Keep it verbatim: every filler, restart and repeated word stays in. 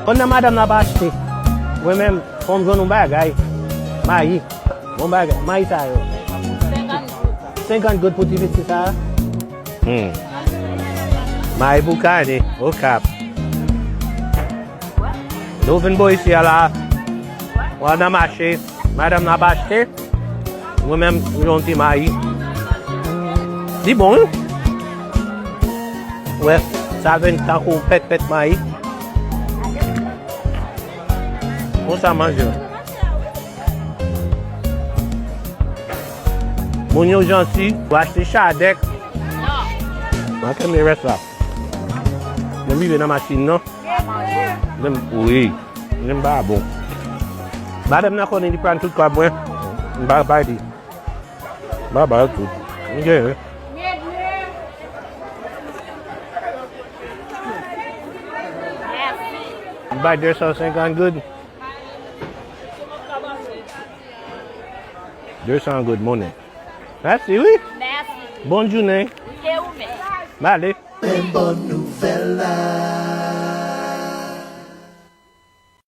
Konn nan madanm nan pa achte. Mwen menm, fò m jwenn yon bagay. Mayi. Bon bagay. Mayi sa yo. Senkant goud pou ti pitit sa a. Hmm. Mayi pou kane, Okap. Nou vin bò isi a la. W al nan mache. Madanm nan pa achte. Mwen menm, m jwenn yon ti mayi. Li bon, wi. Wè, sa vin tankou pèt pèt mayi. Konsa manje. Moun yo janti, w achte chadèk. Mwen kenbe rès la. Mwen rive nan machin nan. Menm, wi. Menm pa bon. Madanm nan konnen li pran tout kòb mwen. M pa bay li. M pa bay tout. M genyen. M bay de san senkant goud. De san goud monnen. Mèsi, wi. Mèsi. Bonn jounen. Wi, e ou menm? M ale. Men bòn nouvèl la.